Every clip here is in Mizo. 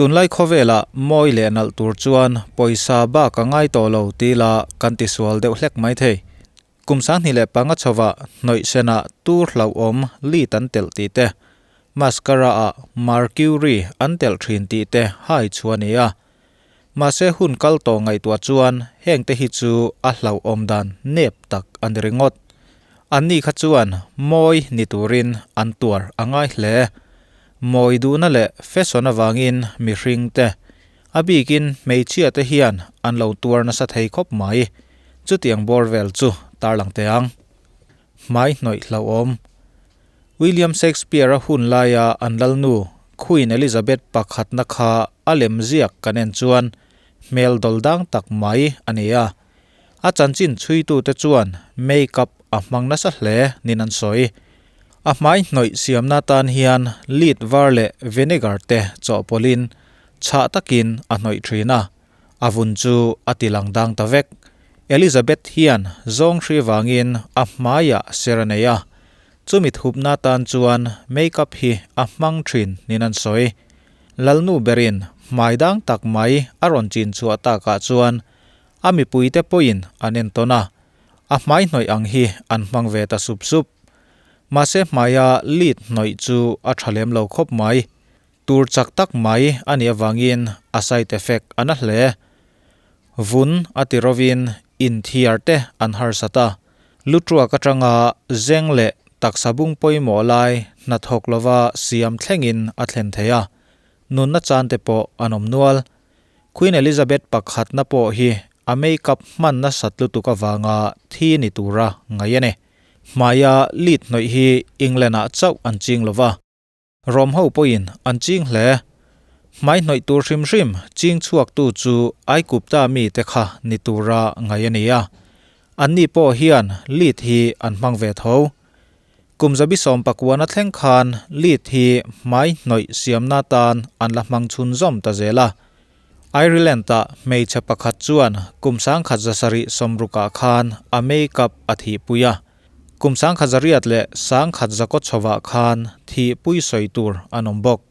Tunlai khawvelah mawi leh nalh tur chuan pawisa bak a ngai tawh lo ti ila kan tisual deuh hlek mai thei. Kum 2005 chhovah hnawih senah tur hlauhawm lead an telh tih te, mascara ah mercury an telh thin tih te hai chu a ni a. Mahse hun kal tawh ngaihtuah chuan heng te hi chu a hlauhawm dan nep tak a ni ringawt. Anni kha chuan mawi ni turin an tuar a ngai hle. Mawi duhna leh fashion avangin mihring te, a bikin hmeichhia te hian an lo tuar nasa thei khawp mai. Chutiang bawr vel chu tarlang teh ang. Hmai hnawih hlauhawm. William Shakespeare-a hun laia an lalnu Queen Elizabeth pakhatna kha a lem ziak kan en chuan hmel dawl dang tak mai a ni a. A chanchin chhuitute chuan make-up a hmang nasa hle niin an sawi. A hmai hnawih siamna tan hian lead var leh vinegar te chawhpawlhin chhah takin a hnawih thin a. A vun chu a ti lang dang ta vek. Elizabeth hian zawng hri vangin a hmaiah ser a nei a, chumi thupna tan chuan makeup hi a hmang thin niin an sawi. Lalnu berin hmai dang tak mai a rawn chin chhuah takah chuan a mipuite pawhin an entawn a, a hmai hnawih ang hi an hmang ve ta sup sup. Mahse hmaia lead hnawih chu a tha lem lo khawp mai. Tur chak tak mai a nih avangin a side effect a na hle. Vun a ti rovin inthiar te an harsat a, lutruak atanga zeng leh taksa bung pawimawh lai hnathawk lova siam thlengin a thlen thei a, nunna chan te pawh an awm nual. Queen Elizabeth pakhatna pawh hi a makeup hman nasat lutuk avanga thi ni tura ngaih a ni. Hmaia lead hnawih hi England-ah chauh an ching lova. Rom ho pawhin an ching hle. Hmai hnawih tur hrim hrim ching chhuaktu chu Aikupta mite kha ni tura ngaih a ni a. Anni pawh hian lead hi an hmang ve tho. Kum 19 a thleng khan lead hi hmai hnawih siamna tan an la hmang chhunzawm ta zel a. Ireland-ah hmeichhe pakhat chuan kum 1760ah khan a makeup a thihpui a. Kum 1909 chhovah khan thihpui sawi tur an awm bawk.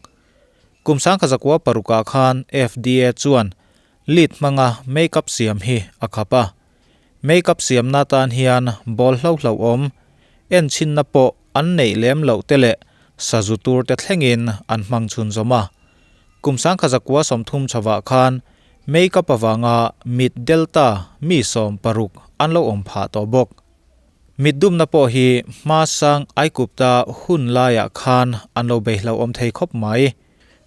Kum 1906ah khan FDA chuan lead hmanga makeup siam hi a khap a. Makeup siamna tan hian bawl hlo hlo awm, enchhinna pawh an neih lem loh te leh sazu tur te thlengin an hmang chhunzawm a. Kum 1930 chhovah khan makeup avanga mit delta mi 60 an lo awm phah tawh bawk. Mit dumna pawh hi hma sang Aikupta hun laiah khan an lo bei hlauhawm thei khawp mai.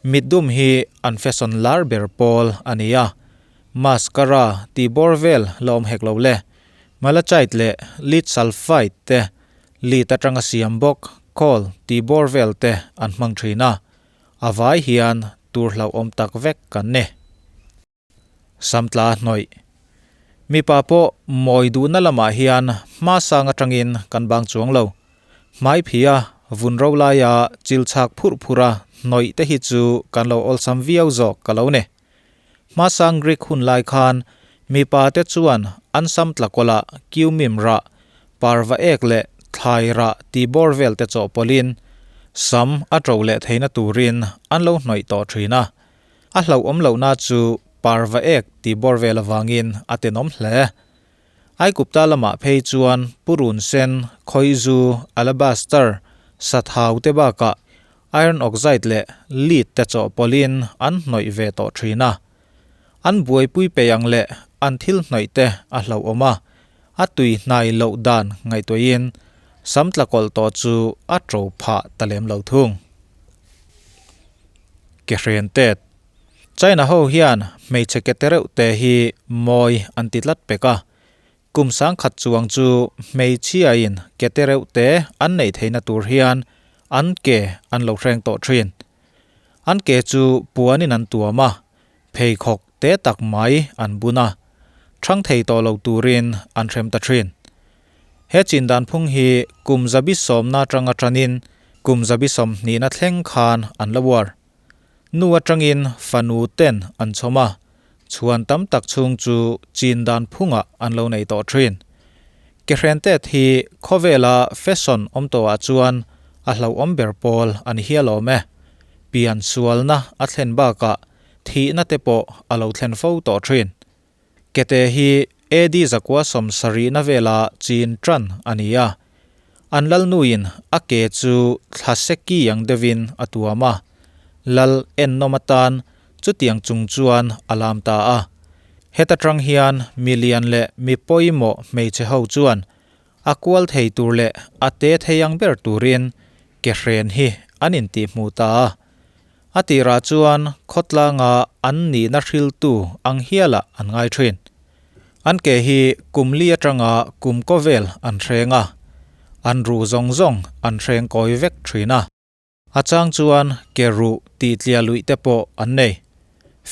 Mit dum hi an fashion lar ber pawl a ni a. Mascara tih bawr vel la awm hek lo le. Malachite leh lead sulfide te lead atanga siam bawk coal tih bawr vel te an hmang thin a. A vai hian tur hlauhawm tak vek kan ni. Samtla hnawih. Mipa pawh mawi duhna lamah hian hma sang atangin kan bang chuang lo. Hmai phia, vun ro laia chil chhak phurh phurha hnawih te hi chu kan lo awlsam viau zawk ka lo ni. Hma sang Greek hun lai khan mipa te chuan an sam tla kawlah kiumim rah, parva ek leh thlai rah tih bawr vel te chawhpawlhin sam a ṭo leh theihna turin an lo hnawih tawh ṭhin a. A hlauhawm lohna chu parva ek tih bawr vel avangin a tenawm hle. Aikupta lamah phei chuan purun sen, khawizu, alabaster, sathau te bakah iron oxide leh lead te chawhpawlhin an hnawih ve tawh thin a. An buaipui peih ang leh an thil hnawih te a hlauhawm a, a tui hnai loh dan ngaihtuahin sam tla kawlh tawh chu a ṭo phah ta lem lo thung. Ke hren tet. China ho hian hmeichhe ke te reuh te hi mawi an ti tlat pek a. Kum 1000 chuang chu hmeichhiain ke te reuh te an neih theihna tur hian an ke an lo hreng tawh thin. An ke chu puanin an tuam a, pheikhawk te tak mai an bun a, thang thei tawh lo turin an hrem ta thin. He chin dan phung hi kum 70na atanga tanin kum 20na thleng khan an la uar. Nu atangin fanu ten an chhawm a, chhuan tam tak chhung chu chin dan phungah an lo nei tawh thin. Ke hren tet hi khawvela fashion awm tawhah chuan a hlauhawm ber pawl a ni hial awm e. Pian sualna a thlen bakah. thihna te pawh a lo thlen fo tawh thin. Kete hi AD 970 na vela chin tan a ni a. An lalnuin a ke chu thlaseki ang deuhin a tuam a, lal ennawm atan chutiang chung chuan a lam ta a. Heta tang hian mi lian leh mi pawimawh hmeichhe ho chuan a kual thei tur leh a te thei ang ber turin ke hren hi an intihhmuh ta a. A tirah chuan khawtlanga an nihna hriltu ang hialah an ngai thin. An ke hi kum li atanga kum kaw vel an hreng a, an ruh zawng zawng an hreng kawi vek thin a. A chang chuan ke ruh tih tliah luih te pawh an nei.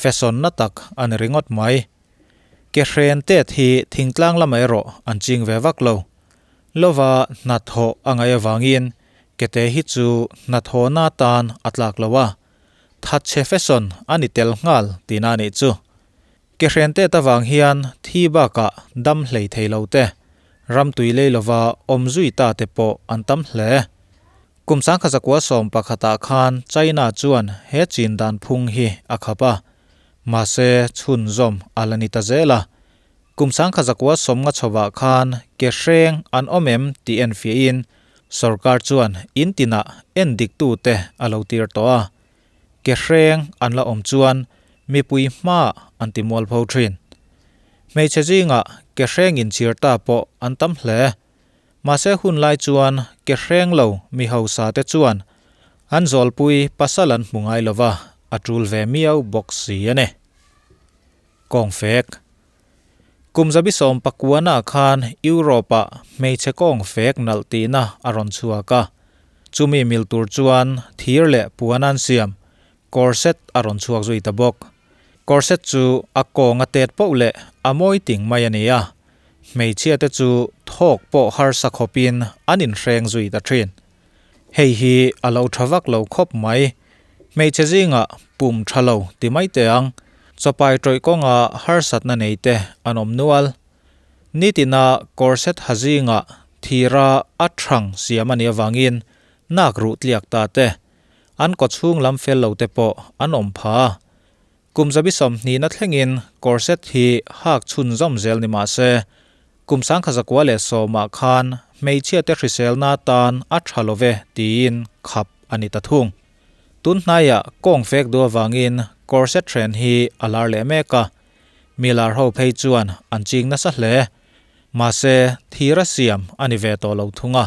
Fashion na tak a ni ringawt mai. Ke hren tet hi thingtlang lamah erawh an ching ve vak lo. Lova hnathawh a ngaih avangin kete hi chu hnathawhna atan a tlak lo a, thatchhe fashion a ni tel nghal tihna a nih chu. Ke hren tet avang hian thi bakah dam hlei thei lo te, ramtui lei lova awm zui ta te pawh an tam hle. Kum 1911 ah khan China chuan he chin dan phung hi a khap a, mahse chhunzawm a la ni ta zel a. Kum 1950 chhovah khan ke hreng an awm em tih enfiahin sorkar chuan in tinah endiktute a lo tir tawh a. Ke hreng an la awm chuan mipui hmaah an ti mualpho thin. Hmeichhe zingah ke hreng inchhir ta pawh an tam hle. Mahse hun lai chuan ke hreng lo mi hausa te chuan an zawlpui pasal an hmu ngai lova, a tul ve miau bawk si a ni. Kawngfek Kum 19 ah khan Europe ah hmeichhe kawngfek nalh tihna a rawn chhuak a, chumi mil tur chuan thir leh puan an siam corset a rawn chhuak zui ta bawk. Corset chu a kawng a tet poh leh a mawi ting mai a ni a, hmeichhia te chu thawk pawh harsa khawpin an inhreng zui ta thin. Hei hi a lo tha vak lo khawp mai. Hmeichhe zingah pum tha lo ti mai teh ang, chawpai tawih kawnga harsatna nei te an awm nual. Nitina corset ha zingah thira a thang siam a nih avangin nak ruh tliak ta te, an kawchhung lam fel lo te pawh an awm pha a. Kum 29na thlengin corset hi hak chhunzawm zel ni mah se, kum 1910ah khan hmeichhia te hriselna tan a tha lo ve tiin khap a ni ta thung. Tun hnaiah kawng fek duh avangin corset hren hi a lar leh mek a, mi lar ho phei chuan an ching nasa hle. Mahse, thira siam a ni ve tawh lo thung a,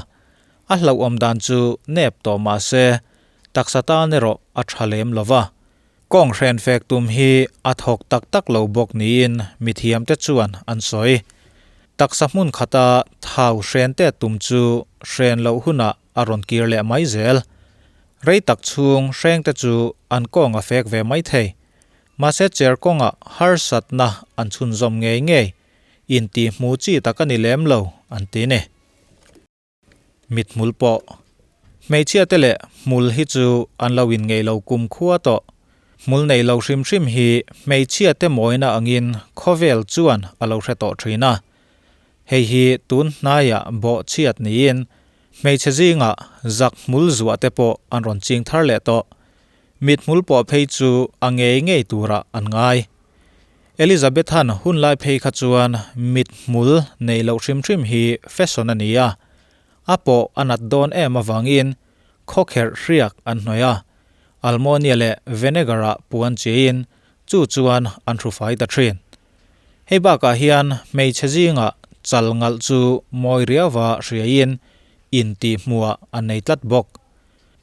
A hlauhawm dan chu nep tawh mah se, taksa tan erawh a tha lem lo va. Kawng hren fek tum hi a thawk tak tak lo bawk niin mithiamte chuan an sawi. Taksa hmun khata thau hren te tum chu hren loh hunah a rawn kir leh mai zel. Rei tak chhung hrengte chu an kawng a fek ve mai thei. Mahse cher kawngah harsatna an chhunzawm ngei ngei, intihhmuh chi tak a ni lem lo an ti ni. Mithmul pawh. Hmeichhia te leh hmul hi chu an lo inngeih lo kum khua tawh. Hmul nei lo hrim hrim hi hmeichhia te mawina angin khawvel chuan a lo hre tawh thin a. Hei hi tun hnaiah bawh chhiat niin hmeichhe zingah zak hmul zuah te pawh an rawn ching thar leh tawh. Mithmul pawh phei chu a ngei ngei turah an ngai. Elizabethan hun lai phei kha chuan mithmul nei loh hrim hrim hi fashion a ni a, a pawh a nat dawn em avangin khawkherh hriak an hnawih a, almonia leh vinegar ah puan chiin chu chuan an hrufai ta thin. Hei bakah hian hmeichhe zingah chal ngalh chu mawi riauva hriaiin intihhmuhah an nei tlat bawk.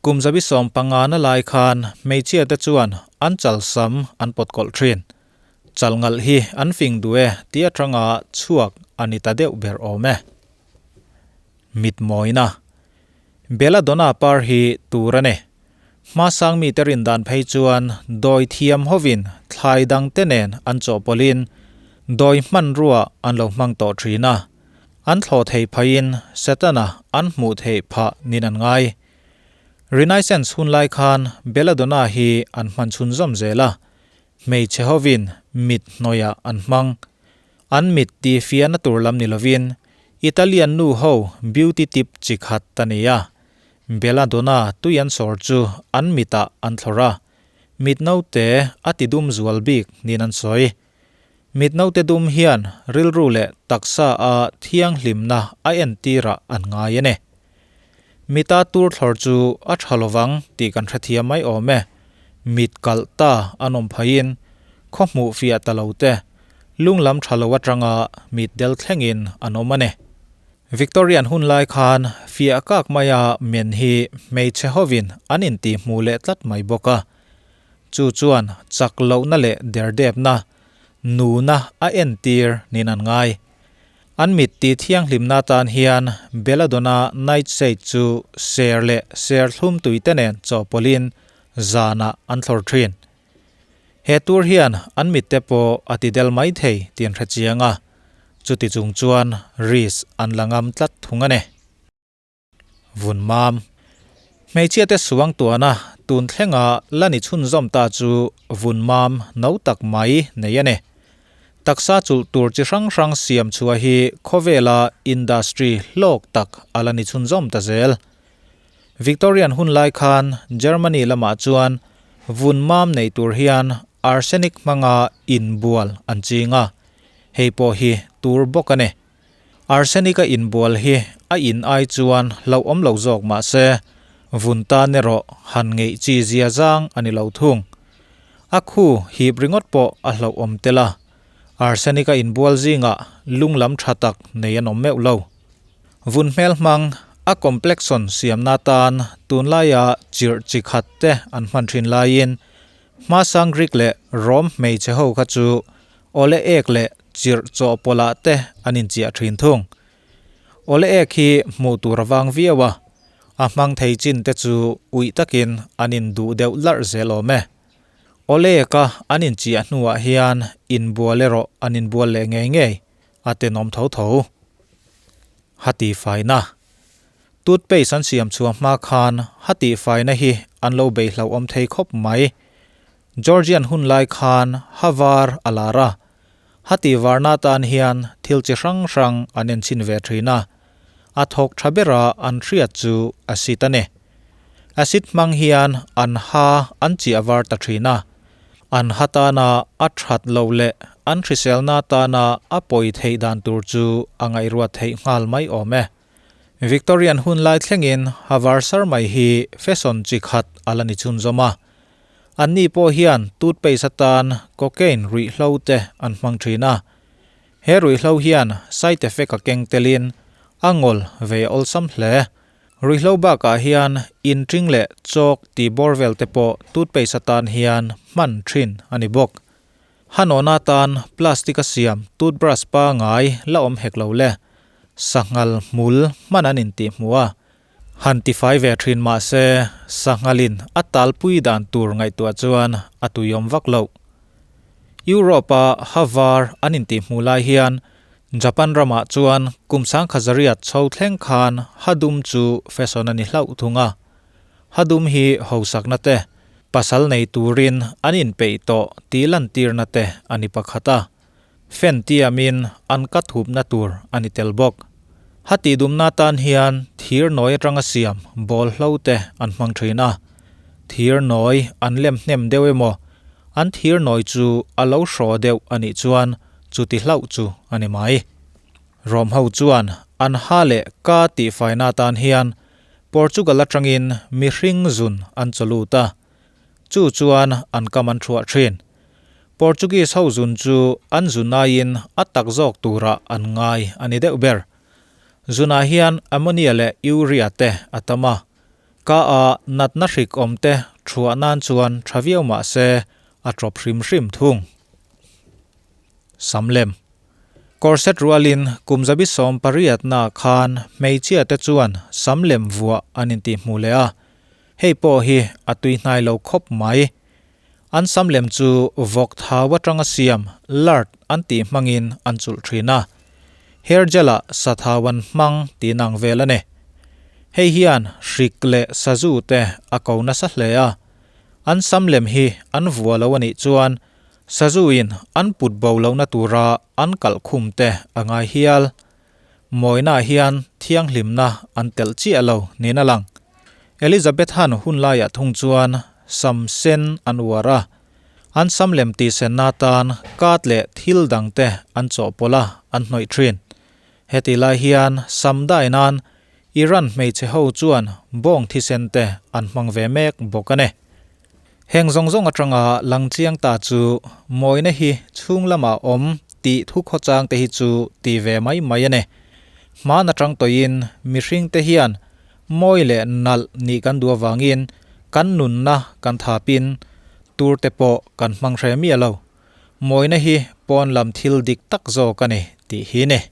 Kum 75 na lai khan hmeichhia te chuan an chal sam an pawt kawlh thin. Chal ngalh hi an fing duh e tih atanga chhuak a ni ta deuh ber awm e. Mitmawina. Belladonna par hi tur a ni. Hmasang mite rin dan phei chuan dawi thiam hovin thlai dang te nen an chawhpawlhin dawi hmanrua an lo hmang tawh thin a. An thlawh theih phahin Setana an hmuh theih phah nin an ngai. Renaissance hun lai khan Belladonna hi an hman chhunzawm zel a, hmeichhe hovin mit hnawihah an hmang. An mit tih fiahna tur lam ni lovin Italian nu ho beauty tip chi khat a ni a. Belladonna tui an sawr chu an mitah an thlawr a. Mit naute a ti dum zual bik niin an sawi. Mit naute dum hian rilru leh taksa a thianghlimna a entirah an ngai a ni. Mita tur thlawr chu a tha lovang tih kan hrethiam mai awm e. Mit kalh ta an awm phaiin khaw hmuh fiah ta lo te, lung lam tha lo atanga mit del thlengin an awm a ni. Victorian hun lai khan fiah kak maia men hi hmeichhe hovin an intih hmuh leh tlat mai bawk a. Chu chuan chak lohna leh derdepna, nuna a entir niin an ngai. An mit tih thianghlimna atan hian Belladonna nightshade chu ser leh serthlum tuite nen chawhpawlhin zanah an thlawr thin. He tur hian an mitte pawh a ti del mai thei tih an hre chiang a, chuti chung chuan risk an la ngam tlat thung a ni. Vun mam. Hmeichhia te suang tuana tun thlenga la ni chhunzawm ta chu vun mam no tak mai nei a ni. Taksa chulh tur chi hrang hrang siam chhuah hi khawvela industry hlawk tak a la ni chhunzawm ta zel. Victorian hun lai khan Germany lamah chuan vun mam nei tur hian arsenic hmanga inbual an ching a, hei pawh hi tur bawk a ni. Arsenic a inbual hi a in ai chuan hlauhawm lo zawk mah se, vun tan erawh han ngeih chi zia zang a ni lo thung. A khu hip ringawt pawh a hlauhawm tel a, arsenic a inbual zingah lung lam tha tak nei an awm meuh lo. Vun hmel hmang a complexion siamna atan tunlaia chirh chi khat te an hman thin laiin hmasang Greek leh Rome hmeichhe ho kha chu awle ek leh chirh chawhpawlh ah te an inchiah thin thung. Awle ek hi hmuh tur a vang viau a, a hmang thei chin te chu uih takin an induh deuh larh zel awm e. Awle eka an inchiah hnuah hian inbual erawh an inbual leh ngei ngei, a tenawm tho tho. Hati faina. Toothpaste an siam chhuah hma khan hati faina hi an lo bei hlauhawm thei khawp mai. Georgian hun lai khan ha var a lar a, hati varna atan hian thil chi hrang hrang an enchhin ve thin a, a thawk tha bera an hriat chu acid a ni. Acid hmang hian an ha an chiah var ta thin a, an ha tana a that loh leh an hriselna tana a pawi theih dan tur chu a ngaihruat theih nghal mai awm e. Victorian hun lai thlengin ha var sar mai hi fashion chi khat a la ni chhunzawm a. Anni pawh hian toothpaste atan cocaine ruihhlo te an hmang thin a. He ruihhlo hian side effect a keng telin a ngawl ve awlsam hle. Ruihhlo bakah hian inṭing leh chalk tih bawr vel te pawh toothpaste atan hian hman thin a ni bawk. Hanawna atan plastic a siam toothbrush pangai la awm hek lo le. Sanghal hmul hman an intih hmuh a, han tifai ve thin mah se sanghalin a talpui dan tur ngaihtuah chuan a tuiawm vak loh. Europe-a ha var an intih hmuh lai hian Japan ramah chuan kum sangkha zariat chho thleng khan ha dum chu fashion a ni hlauh thung a. Ha dum hi hosakna te, pasal nei turin an inpeih tawh tih lantirna te a ni pakhat a. Fan tiamin an ka thupna tur a ni tel bawk. Ha tih dumna tan hian thir nawi atanga siam bawl hlo te an hmang thin a. Thir nawi an lem hnem deuh emaw, an thir nawi chu a lo hraw deuh a nih chuan Chuti hlauh chu a ni mai. Rom ho chuan an ha leh ka tihfaina atan hian Portugal atangin mihring zun an chaw lut a, chu chuan an kam an thuah thin. Portuguese ho zun chu an zun aiin a tak zawk turah an ngai a ni deuh ber. Zunah hian ammonia leh urea te a tam a, ka a natna hrik awm te thuah nan chuan tha viau mah se a tawp hrim hrim thung. Samlem. Corset rualin kum zabi 18na khan hmeichhia te chuan samlem vuah an intih hmuh leh a, hei pawh hi a tui hnai lo khawp mai. An samlem chu vawk thau atanga siam lard an tih hmangin an chulh thin a, hair gel ah sathau an hmang tih nang vel a ni. Hei hian hrik leh sazu te a ko nasa hle a, an samlem hi an vuah lo a nih chuan Sazuin an put bo lohna tura an kalh khum te a ngai hial. Mawina hian thianghlimna an telh chiah lo niin a lang. Elizabeth-a'n hun laiah thung chuan sam sen an uar a, an sam lem tihsenna atan kat leh thil dangte an chawhpawlh a, an hnawih thin. Heti lai hian sam dai nan Iran hmeichhe ho chuan bawng thisen te an hmang ve mek bawk a ni. Heng zawng zawng atanga lang chiang ta chu mawina hi chhung lamah awm tih thu khawchang te hi chu ti ve mai mai a ni. Hman atang tawhin mihring te hian mawi leh nalh nih kan duh avangin kan nunna kan thapin tur te pawh kan hmang hre miah lo. Mawina hi pawn lam thil dik tak zawk a ni tih hi ni.